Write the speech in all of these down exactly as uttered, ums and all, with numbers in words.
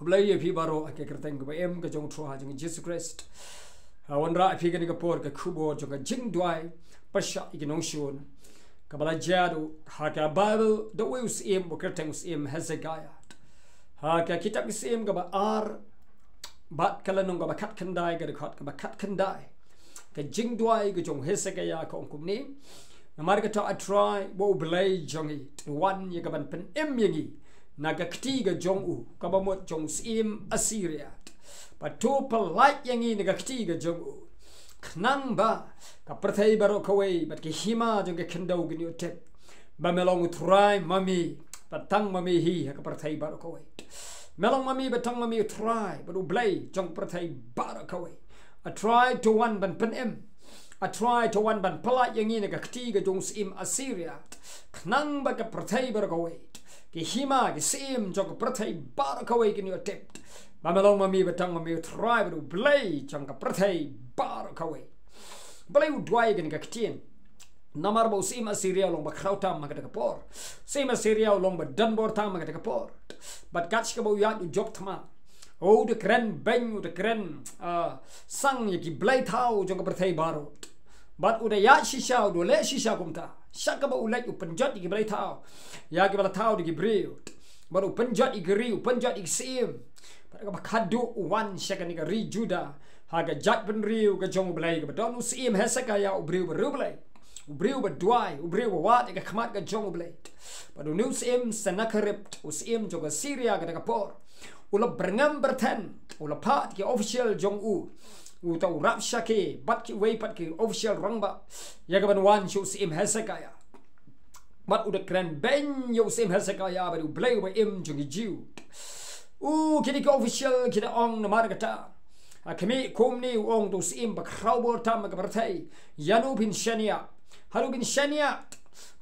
Khublei ïa phi baroh ha ka kyrteng kaba im ka jong u Trai jong ngi Jisu Khrist. Nga wanrah ïa phi kane ka por ka khubor jong ka jingduwai pyrshah ïa ki nongshun kaba la jia ha ka Baibl da uwei u syiem ba kyrteng u syiem Hezekiah. Ha ka kitab ki Syiem kaba ar bad ka lynnong kaba khatkhyndai, ka dkhot kaba khatkhyndai. Ka jingduwai ka jong u Hezekiah ka ong kumne: Namar kata, A Trai, ba U Blei jong ngi, to wan ïa kaban pynim ïa ngi na ka kti ka jong u, kaba mut jong u syiem Assyria, bad to pyllait ïa ngi na ka kti ka jong u, khnang ba ka pyrthei baroh kawei bad ki hima jong ka khyndew kin ïoh tip ba me long U Trai ma me bad tang ma me hi ha ka pyrthei baroh kawei. Me long ma me bad tang ma me U Trai bad U Blei jong ka pyrthei baroh kawei. A Trai, to wan ban pynim. A Trai, to wan ban pyllait ïa ngi na ka kti ka jong u syiem Assyria, khnang ba ka pyrthei baroh kawei, ki hima, ki syiem jong ka pyrthei baroh kawei kin ïoh tip ba me long ma me bad tang ma me U Trai bad U Blei jong ka pyrthei baroh kawei. Balei u duwai ïa kane ka ktien? Namar ba u syiem Assyria u long ba khraw tam ha kata ka por. U syiem Assyria u long ba donbor tam ha kata ka por. Bad kat shaba u ïaid u jop thma, u da kren beiñ, u da kren, ah, sang ïa ki blei thaw jong ka pyrthei baroh. Bad u da ïaid shisha, u da leh shisha kumta. Sha kaba u leit u pynjot ïa ki blei thaw, ïa kiba la thaw da ki briew. Bad u pynjot ïa ki ri, u pynjot ïa ki syiem. Bad kaba khadduh u wan sha kane ka ri Judah, ha ka jaitbynriew ka jong U Blei, kaba don u syiem Hezekiah, u briew ba riewblei, u briew ba duwai, u briew ba wad ïa ka khmat ka jong U Blei. Bad une u syiem Sennacherib, u syiem jong ka Syria kata ka por, u la byrngem byrthen, u la phah ki official jong u, uta u rabshakeh bad kiwei pat ki official rangbah, ïa kaban wan sha u syiem Hezekiah. Bad u da kren beiñ ïa u syiem Hezekiah bad U Blei uba im jong ki Jiw. U, kine ki official ki da ong: Namar kata, ha khmih kumne, u ong, to u syiem ba khraw bor tam ha ka pyrthei, ïano phin shaniah? Hato phin shaniah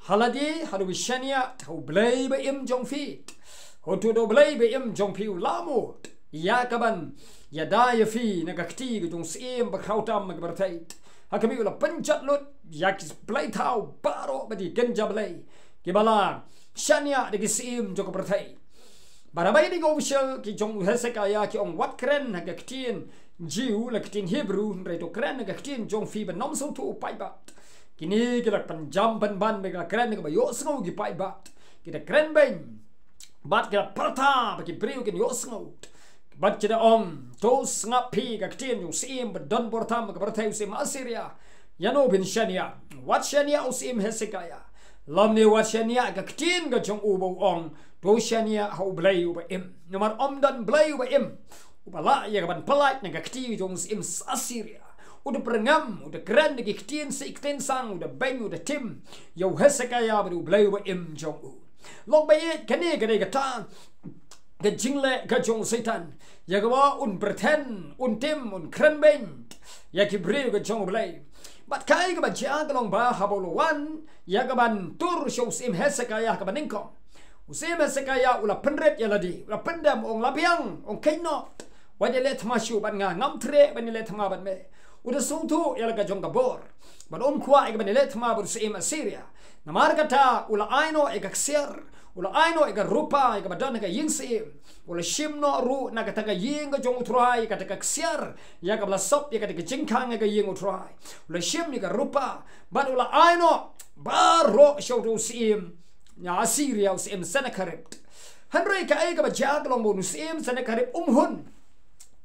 ha lade? Hato phin shaniah ha U Blei ba im jong phi? Hato da U Blei ba im jong phi u lah mo ïa kaban ïada ïa phi na ka kti ka jong u syiem ba khraw tam ha ka pyrthei? Ha khmih, u la pynjot lut ïa ki blei thaw baroh bad ki kynja blei kiba la shaniah da ki syiem jong ka pyrthei. Bad haba kine ki official ki jong u Hezekiah ki ong: Wat kren ha ka ktien Jiw lane ka ktien Hebru, hynrei to kren ha ka ktien jong phi ban ym sngewthuh u paidbah. Kine ki la pynjam pynban bad ki la kren kaba ïohsngew ki paidbah. Ki da kren beiñ bad ki la pyrta ba ki briew kin ïohsngew. Bad ki da ong: To sngap phi ka ktien jong u syiem ba donbor tam ha ka pyrthei, u syiem Assyria. Ïano phin shaniah? Wat shaniah ha u syiem Hezekiah, lymne wat shaniah ha ka ktien ka jong u ba u ong. To shaniah ha U Blei uba im. Namar ym don Blei uba im uba lah ïa kaban pyllait na ka kti jong u syiem Assyria. U da byrngem, u da kren da ki ktien sih ktien sang, u da beiñ, u da tim ïa u Hezekiah bad U Blei uba im jong u. Long ba ïeit, kane ka dei kata ka jingleh ka jong u Soitan, ïa kaba un byrthen, un tim, un kren beiñ ïa ki briew ka jong U Blei. Bad kaei kaba jia ka long ba haba u la wan ïa kaban tur sha u syiem Hezekiah kaba nyngkong, u syiem Hezekiah u la pynrit ïa lade, u la pyndem, u ong: La biang, u ong, kheiñ noh, wat ïaleh thma shuh bad nga, ngam treh ban ïaleh thma bad me. U da sngewthuh ïa la ka jong ka bor, bad um kwah ïa kaban ïaleh thma bad u syiem Assyria. Namar kata u la ai noh ïa ka ksiar, u la ai noh ïa ka rupa ïa kaba don ha ka ïing syiem. U la shim noh ruh na kata ka ïing ka jong u Trai ïa kata ka ksiar, ïa kaba la sop ïa kata ka jingkhang ha ka ïing u Trai. U la shim ïa ka rupa bad u la ai noh baroh sha uta u syiem Assyria, u syiem Sennacherib. Hynrei kaei kaba jia ka long ba une u syiem Sennacherib um hun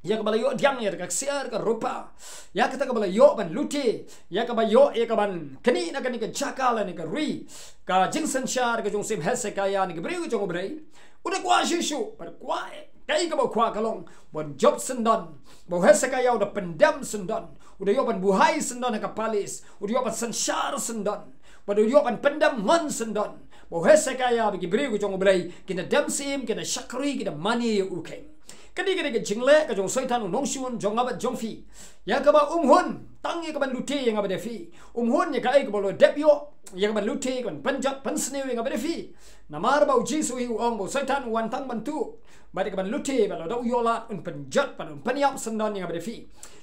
ïa kaba la ïoh pdiang, ïa ka ksiar, ka rupa, ïa kata kaba la ïoh ban lute, ïa kaba ïoh, ïa kaban knieh na kane ka jaka lane ka ri, ka jingsynshar ka jong u syiem Hezekiah, na ki briew ka jong U Blei. U da kwah shuh shuh, bad kwah, kaei kaba u kwah ka long ban jop syndon, ba u Hezekiah u da pyndem syndon, u da ïoh ban buhai syndon ha ka palis, u da ïoh ban synshar syndon, bad u da ïoh ban pyndem ngon syndon, ba u Hezekiah bad ki briew ka jong U Blei kin da dem syiem, kin da shakri, kin da mane ïa u kheiñ. Kane ka dei ka jingleh ka jong u Soitan u nongshun jong nga bad jong phi, ïa kaba um hun tang ïa kaban lute ïa nga bad ïa phi. Um hun ïa kaei kaba u la dep ïoh ïa kaban lute, kaban pynjot pynsniew ïa nga bad ïa phi. Namar ba u Jisu hi u ong ba u Soitan u wan tang ban tuh bad ïa kaban lute, bad lada u ïoh lad un pynjot bad un pynïap syndon ïa nga bad ïa phi.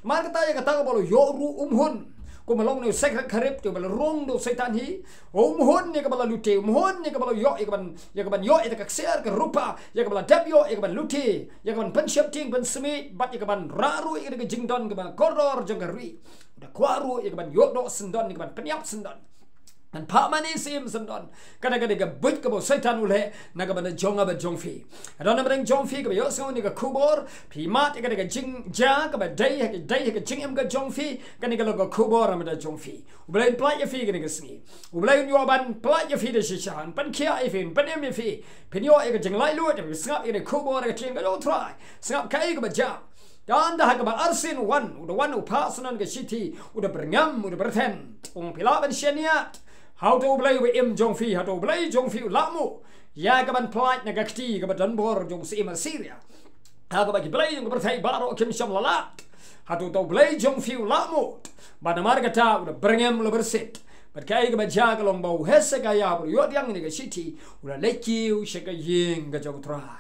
Namar kata, ïa kata kaba u la ïoh ruh um hun. U ma long ne u Sanakharib te u ba la rung da u Soitan hi. Um hun ïa kaba la lute, um hun ïa kaba la ïoh ïa kaban, ïa kaban ïoh ïa ka ksiar ka rupa, ïa kaba la dep ïoh ïa kaban lute, ïa kaban pynsheptieng pynsmit bad ïa kaban rah ruh ïa ka jingdon kaba kordor jong ka ri. U da kwah ruh ïa kaban ïoh doh syndon, ïa kaban pynïap syndon, ban phah mane syiem syndon. Kane ka dei ka buit kaba u Soitan u leh na ka bynta jong nga bad jong phi. Haduh na ka bynta jong phi kaba ïohsngew ïa kane ka khubor, phi mad ïa kane ka jingjia kaba dei ha ka, dei ha ka jingim ka jong phi. Kane ka long ka khubor na ka bynta jong phi. U Blei un pyllait ïa phi kane ka sngi. U Blei un ïoh ban pyllait ïa phi da shisha, un pynkhiah ïa phi, un pynim ïa phi. Phin ïoh ïa ka jinglaitluid, phin sngap ïa kane ka khubor ha ka ktien ka jong u Trai. Sngap kaei kaba jia. Te haba ha kaba arsien u wan, u da wan u phah syndon ka shithi, u da byrngem, u da pyrthen. Ong, phi lah ban shaniah. Hato u Blei uba im jong phi, hato u Blei jong phi u lah mo ïa kaban pyllait na ka kti kaba donbor jong u syiem Assyria, ha kaba ki blei jong ka pyrthei baroh kim shym la lad? Hato uta u Blei jong phi u lah mo? Bad namar kata u da byrngem, u la byrsit. Bad kaei kaba jia ka long ba u Hesekiah u la ïoh pdiang ïa kane ka shithi, u la leit kiew sha ka ïing ka jong u Trai.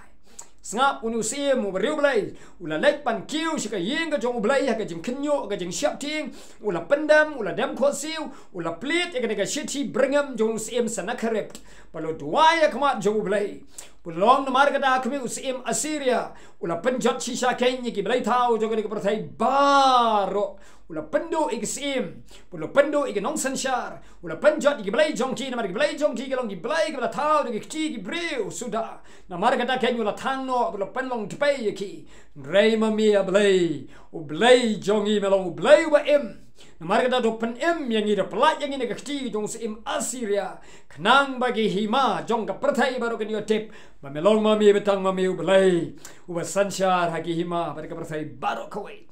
Sngap, une u syiem uba riewblei u la leit ban kiew sha ka ïing ka jong u Blei ha ka jingkhynñiuh, ka jingsheptieng. U la pyndem, u la dem khohsiew, u la plied ïa kane ka shithi byrngem jong u syiem Sanakharib. Bad u la duwai ha khmat jong u Blei. U la ong, namar kata ha khmih u syiem Assyria u la pynjot shisha keiñ ïa ki blei thaw jong kane ka pyrthei baroh. U la pynduh ïa ki syiem, u la pynduh ïa ki nongsynshar, u la pynjot ïa ki blei jong ki, namar ki blei jong ki ki long ki blei kiba la thaw da ki kti ki briew suda. Namar kata keiñ u la thang noh, u la pynlong tpei ïa ki. Hynrei ma me, A Blei, u Blei jong ngi, me long u Blei uba im. Namar kata to pynim ïa ngi, to pyllait ïa ngi na ka kti jong u syiem Assyria, khnang ba ki hima jong ka pyrthei baroh kin ïoh tip ba me long ma me, ba tang ma me u Blei uba synshar ha ki hima bad ka pyrthei baroh kawei.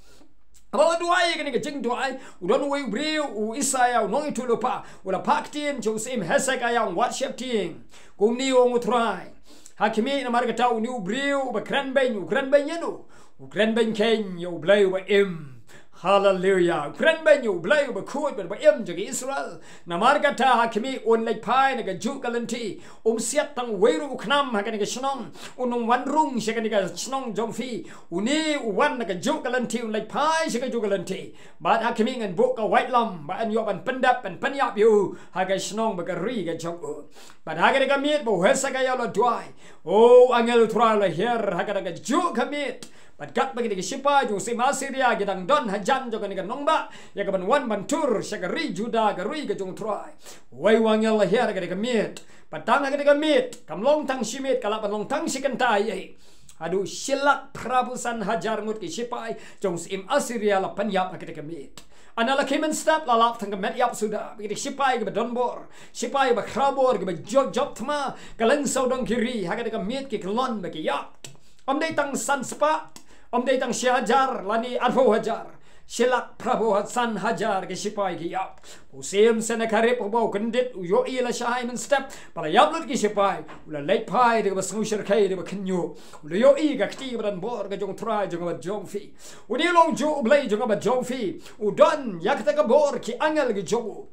Haba u la duwai ïa kane ka jingduwai, u don uwei u briew, u Isaïah, u nongïathuhlypa, u la phah ktien sha u syiem Hesekiah, u ong, wat sheptieng. Kumne u ong u Trai: Ha khmih, namar kata une u briew uba krenbeiñ, u krenbeiñ ïano? U krenbeiñ keiñ ïa u Blei uba im. Haleluya. U krenbeiñ ïa u Blei uba khuid bad uba im jong ki Israel. Namar kata ha khmih un leit phai na kajuh ka lynti. Um siat tang uwei ruh u khnam ha kane ka shnong. Un ym wan rung sha kane ka shnong jong phi. Une u wan na kajuh ka lynti, un leit phai sha kajuh ka lynti. Bad ha khmih ngan buh ka waitlam ba yn ïoh ban pyndep, ban pynïap ïa u ha ka shnong bad ka ri ka jong u. Bad ha kata ka miet ba u Hesekiah u la duwai, o, u angel u Trai u la hiar ha kata kajuh ka miet. Bad katba kita ki shipai jong u syiem Assyria ki dang don hajan jong kane ka nongbah ïa kaban wan ban tur sha ka ri Judah, ka ri ka jong u Trai, uwei u angel u la hiar ha kata ka miet. Bad tang ha kata ka miet, kam long tang shi miet, ka lah ban long tang shi kynta hi. Haduh shi lak phra phew san hajar ngut ki shipai jong u syiem Assyria la pynïap ha kata ka miet. Hana la khie mynstep la lap tang ka met ïap suda. Kita ki shipai kiba donbor, shipai kiba khraw bor, kiba jop jop thma, kylleng sawdong ki ri, ha kata ka miet ki kyllon ba ki ïap. Ym dei tang san spah, ym dei tang shi hajar lane arphew hajar. Shi lak phra phew san hajar ki shipai ki ïap. U syiem Sanakharib uba u kyndit u ïohi lashai mynstep ba la ïap lut ki shipai, u la leit phai da kaba sngewshyrkhei, da kaba khynñiuh. U la ïohi ka kti kaba donbor ka jong u Trai jong nga bad jong phi. Une u long juh u Blei jong nga bad jong phi. U don ïa kata ka bor, ki angel ki jong u,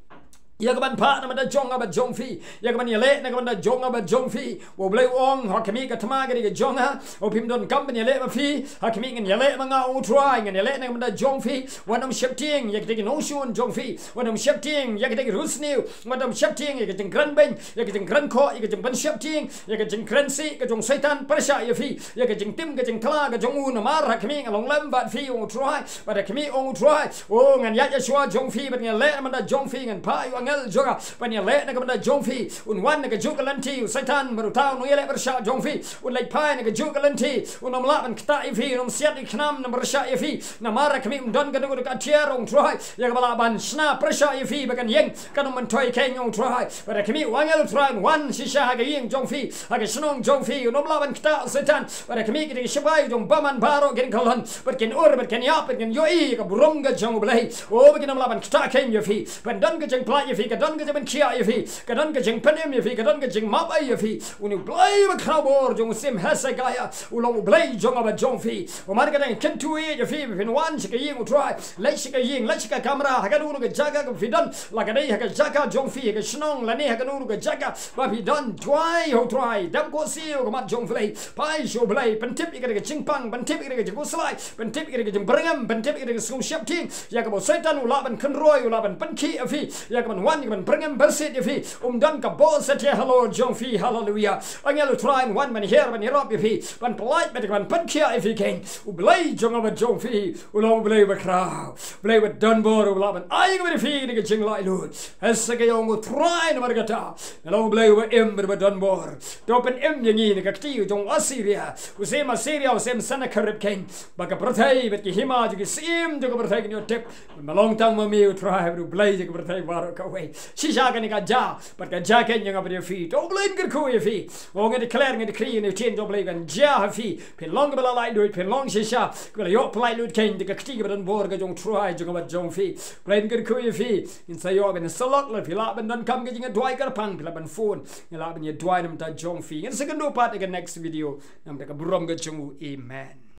ïa kaban phah na ka bynta jong nga bad jong phi, ïa kaban ïaleh na ka bynta jong nga bad jong phi. U Blei u ong, ha khmih ka thma ka dei ka jong nga. O, phim donkam ban ïaleh ma phi. Ha khmih ngan ïaleh ma nga, ong u Trai, ngan ïaleh na ka bynta jong phi. Wat nym sheptieng ïa kita ki nongshun jong phi. Wat nym sheptieng ïa kita ki riewsniew. Wat nym sheptieng ïa ka jingkrenbeiñ, ïa ka jingkrenkhoh, ïa ka jingpynsheptieng, ïa ka jingkrensiej ka jong u Soitan pyrshah ïa phi, ïa ka jingtim ka jingtla ka jong u. Namar ha khmih nga long lem bad phi, ong u Trai. Bad ha khmih, ong u Trai, o, ngan ïaid shuwa jong phi bad ngan ïaleh na ka bynta jong phi, ngan phah ïa u angel jong nga ban ïaleh na ka bynta jong phi. Un wan na kajuh ka lynti, u Soitan bad uta u nongïaleh pyrshah jong phi un leit phai na kajuh ka lynti. Un ym lah ban ktah ïa phi, un ym siat ïa ki khnam, un ym pyrshah ïa phi. Namar ha khmih ym don kano kano ka atiar, ong u Trai, ïa kaba lah ban shna pyrshah ïa phi ba kan ïeng, kan ym myntoi keiñ, ong u Trai. Bad ha khmih u angel u Trai un wan shisha ha ka ïing jong phi, ha ka shnong jong phi. Un ym lah ban ktah u Soitan. Bad ha khmih kita ki shipai jong u bymman baroh kin kyllon bad kin ur bad kin ïap bad kin ïohi ïa ka burom ka jong u Blei. O, ba kin ym lah ban ktah keiñ ïa phi. Ban don ka jingpyllait ïa phi, ka don ka jingpynkhiah ïa phi, ka don ka jingpynim ïa phi, ka don ka jingmap ïa phi. Une U Blei ba khraw bor jong u Syiem Hezekiah u long U Blei jong nga bad jong phi. Namar kata ngi kyntu ïa phi ba phin wan sha ka ïing U Trai, leit sha ka ïing, leit sha ka kamra, ha kano kano ka jaka kaba phi don, la ka dei ha ka jaka jong phi, ha ka shnong lane ha kano kano ka jaka ba phi don, duwai ha U Trai, dap khohsiew ha khmat jong U Blei, phai sha U Blei, pyntip ïa kata ka jingpang, pyntip ïa kata ka jingkhuslai, pyntip ïa kata ka jingbyrngem, pyntip ïa kata ka jingsngewsheptieng ïa kaba u Soitan u lah ban kynroi, u lah ban pynkhiah ïa phi, ïa kaban wan, ïa kaban byrngem byrsiet ïa phi. Um don ka bor satia halor jong phi. Haleluia. Angel U Trai un wan ban hiar, ban ïarap ïa phi, ban pyllait bad ban pynkhiah ïa phi kein. U Blei jong nga bad jong phi u long U Blei ba khraw, U Blei ba don bor, u lah ban ai ïa phi da ka jinglaitluid. Hezekiah u ong, U Trai, namar kata nga long U Blei uba im bad uba don bor. To pynim ïa ngi na ka kti jong u Assyria, u syiem Assyria, u syiem Sennacherib kein, ba ka pyrthei bad ki hima jong ki syiem jong ka pyrthei kin ïoh tip ba ma long tang ma me U Trai bad U Blei jong ka pyrthei baroh kawei. Shisha kane ka jia bad ka jia kein jong nga bad ïa phi. To U Blei un kyrkhu ïa phi. Nga ong, nga declare, nga decree ïa une u ktien jong U Blei kan jia ha phi. Phin long kiba la laitluid, phin long shisha kiba la ïoh pyllait lut kein da ka kti kaba don bor ka jong U Trai jong nga bad jong phi. U Blei un kyrkhu ïa phi. Ngin sa ïoh ban ïasyllok, lada phi lah ban donkam ka jingïaduwai kyrpang, phi lah ban phone. Ngi lah ban ïaduwai na ka bynta jong phi. Ngin sa ïakynduh pat ha ka next video. Na ka bynta ka burom ka jong U. Amen.